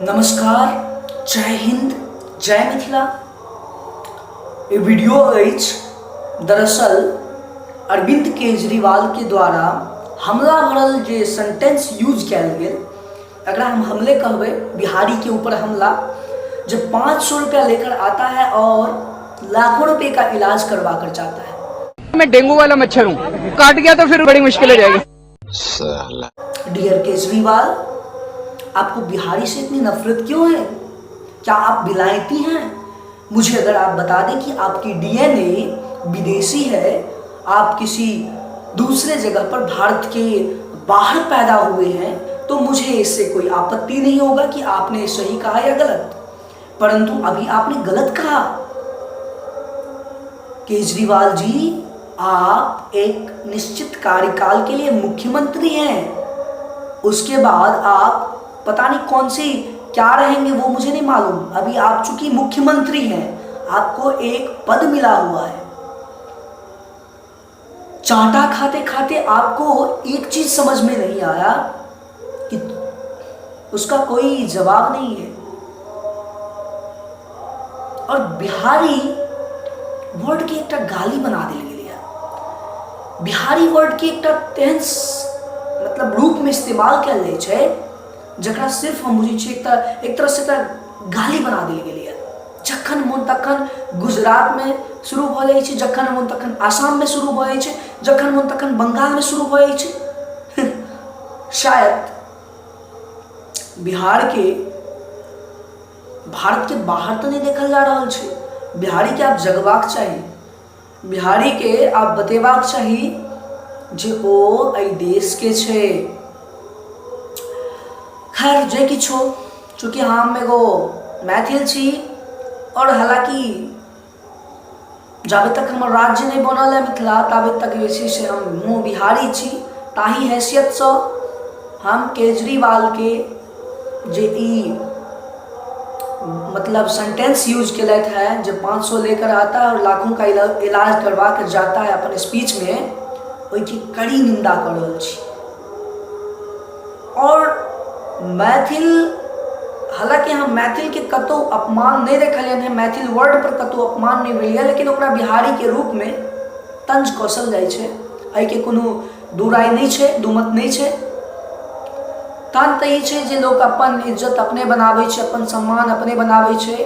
नमस्कार, जय हिंद, जय मिथिला। ई वीडियो अछि दरअसल अरविंद केजरीवाल के द्वारा हमला भरल जे सेंटेंस यूज कयल गेल, एकरा हम हमले कहबै, बिहारी के ऊपर हमला। जब 500 रुपया लेकर आता है और लाखों रुपए का इलाज करवा कर जाता है। मैं डेंगू वाला मच्छर हूँ, काट गया तो फिर बड़ी मुश्किल हो जाएगी। साला। डियर केजरीवाल, आपको बिहारी से इतनी नफरत क्यों है? क्या आप विलायती हैं? मुझे अगर आप बता दें कि आपकी डीएनए विदेशी है, आप किसी दूसरे जगह पर भारत के बाहर पैदा हुए हैं, तो मुझे इससे कोई आपत्ति नहीं होगा कि आपने सही कहा या गलत, परंतु अभी आपने गलत कहा। केजरीवाल जी, आप एक निश्चित कार्यकाल के लिए मुख्यमंत्री हैं, उसके बाद आप पता नहीं कौन सी क्या रहेंगे, वो मुझे नहीं मालूम। अभी आप चूंकि मुख्यमंत्री हैं, आपको एक पद मिला हुआ है। चांटा खाते खाते आपको एक चीज समझ में नहीं आया कि उसका कोई जवाब नहीं है। और बिहारी वर्ड के एकटा गाली बना देल गेलैए। बिहारी वर्ड के एकटा तेहन मतलब रूप में इस्तेमाल कयल जाइ छै जकरा सिर्फ हम बुझै छियै एकटा एक तरहसँ एकटा गाली बना देल गेलैए। जखन मोन तखन गुजरातमे शुरू भऽ जाइ छै, जखन मोन तखन आसाममे शुरू भऽ जाइ छै, जखन मोन तखन बंगालमे शुरू भऽ जाइ छै। शायद बिहारके भारतके बाहर तऽ नहि देखल जा रहल छै। बिहारीके आब जगबाक चाही, बिहारीके आब बतेबाक चाही जे ओ एहि देशके छै। खैर, जे किछु हो, चूँकि हम एगो मैथिल छी आओर हालाँकि जाबे तक हमर राज्य नहि बनल है मिथिला, ताबे तक जे छै से हम मुँह बिहारी छी। ताहि हैसियतसँ हम केजरीवालके जे ई मतलब सेंटेंस यूज केलथि है जे 500 लेकर आता है और लाखों का इलाज करवा कर जाता है, अपन स्पीचमे, ओहिके कड़ी निंदा कऽ रहल छी। आओर मैथिल, हालाँकि हम मैथिलके कतहु अपमान नहि देखलियनि हेँ, मैथिल वर्डपर कतहु अपमान नहि भेलैए, लेकिन ओकरा बिहारीके रूपमे तंज कसल जाइ छै। एहिके कोनो दू राय नहि छै, दू मत नहि छै। तहन तऽ ई छै जे लोक अपन इज्जत अपने बनाबै छै, अपन सम्मान अपने बनाबै छै।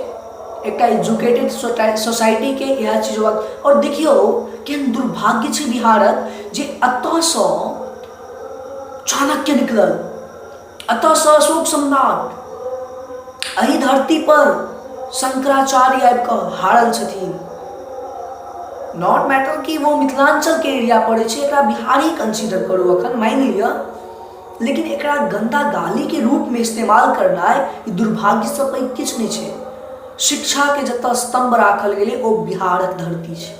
एकटा एजुकेटेड सोसाइटीके इएह चीज होबाक। आओर देखियौ, केहन दुर्भाग्य छै बिहारक जे एतऽसँ चाणक्य निकलल, एतऽसँ अशोक सम्राट, एहि धरती पर शंकराचार्य आबि कऽ हारल छथिन। Not matter कि वो मिथिलाञ्चलके एरिया पड़ै छै, एकरा बिहारी कंसीडर करू अखन, मानि लिअ, लेकिन एकरा गन्दा गालीके रूपमे इस्तेमाल करनाइ ई दुर्भाग्यसँ पैघ किछु नहि छै। शिक्षाके जतऽ स्तम्भ राखल गेलै, ओ बिहारक धरती छै।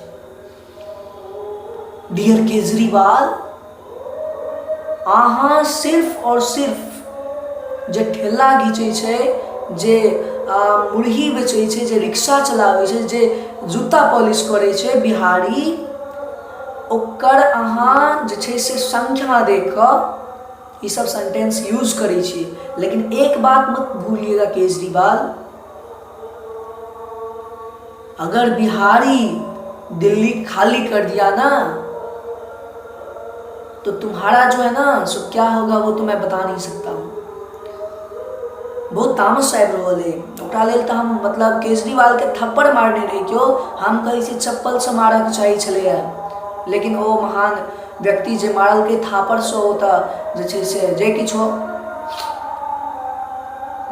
डियर केजरीवाल, अहाँ सिर्फ आओर सिर्फ जे ठेला घीचै छै, जे मुरही बेचै छै, जे रिक्शा चलाबै छै, जे जूता पॉलिश करै छै बिहारी, ओकर अहाँ जे छै से संख्या देख कऽ ई सब सेंटेंस यूज करै छी। लेकिन एक बात मत भूलिएगा केजरीवाल, अगर बिहारी दिल्ली खाली कर दिया ना, तो तुम्हारा जो है ना, सो क्या होगा, वो तो मैं बता नहीं सकता हूँ। बहुत तामस आबि रहल अइ। ओकरा लेल तऽ हम मतलब केजरीवालके थप्पड़ मारने रही केओ, हम कहै छी चप्पलसँ मारऽके चाही छलैए, लेकिन ओ महान व्यक्ति जे मारलकै थापड़सँ, ओ तऽ जे छै से जे किछु हो।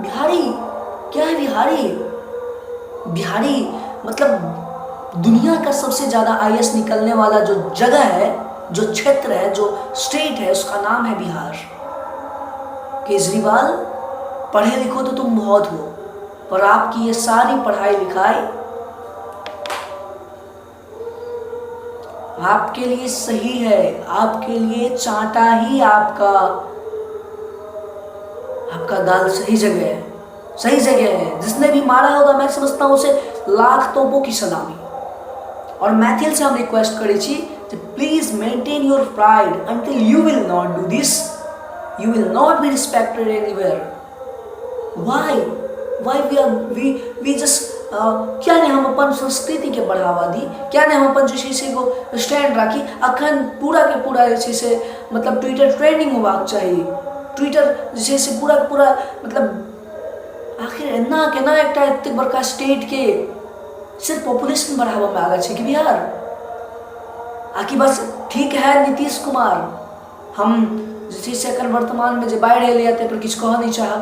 बिहारी क्या है? बिहारी, बिहारी मतलब दुनिया का सबसे ज़्यादा आईएएस निकलने वाला जो जगह है, जो क्षेत्र है, जो स्टेट है, उसका नाम है बिहार। केजरीवाल, पढ़े लिखो तो तुम बहुत हो, पर आपकी ये सारी पढ़ाई लिखाई आपके लिए सही है, आपके लिए चांटा ही आपका आपका गाल सही जगह है, सही जगह है। जिसने भी मारा होगा, मैं समझता हूँ उसे लाख तोपों की सलामी। और मैथिल से हम रिक्वेस्ट करै छी जे please maintain your pride. Until you will not do this, you will not be respected anywhere. Why why we are we we just किया नहि हम अपन संस्कृतिके बढ़ावा दी, किया नहि हम अपन जे छै से एगो स्टैंड राखी। अखन पूराके पूरा जे छै से मतलब ट्विटर ट्रेंडिंग होबाक चाही, ट्विटर जे छै से पूराके पूरा मतलब आखिर एना केना एकटा एतेक बड़का स्टेटके सिर्फ पॉपुलेशन बढ़ाबऽमे आगाँ छै कि बिहार? आकि बस ठीक है नीतीश कुमार, हम जे छै से एखन वर्तमानमे जे बाढ़ि एलैए ताहिपर किछु कहऽ नहि चाहब,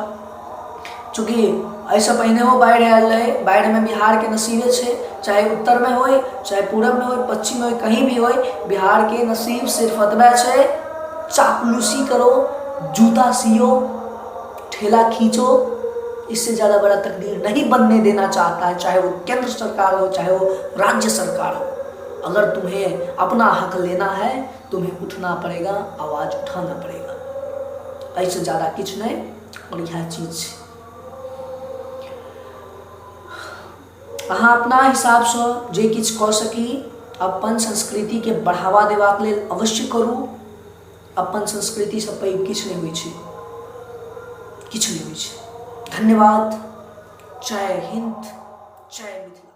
चूँकि एहिसँ पहिनेहो बाढ़ि आयल रहै। बाढ़िमे बिहारके नसीबे छै, चाहे उत्तरमे होइ, चाहे पूरबमे होइ, पश्चिममे होइ, कहीं भी होइ, बिहारके नसीब सिर्फ एतबे छै, चापलूसी करो, जूता सियो, ठेला खींचो, इससे ज़्यादा बड़ा तकदीर नहीं बनने देना चाहता है, चाहे वो केंद्र सरकार हो, चाहे वो राज्य सरकार हो। अगर तुम्हें अपना हक लेना है, तुम्हें उठना पड़ेगा, आवाज़ उठाना पड़ेगा। एहिसँ ज़्यादा किछु नहि। आओर इएह चीज छै, अहाँ अपना हिसाबसँ जे किछु कऽ सकी अपन संस्कृतिके बढ़ावा देबाक लेल अवश्य करू। अपन संस्कृतिसँ पैघ किछु नहि होइ छै, किछु नहि होइ छै। धन्यवाद। जय हिन्द, जय मिथिला।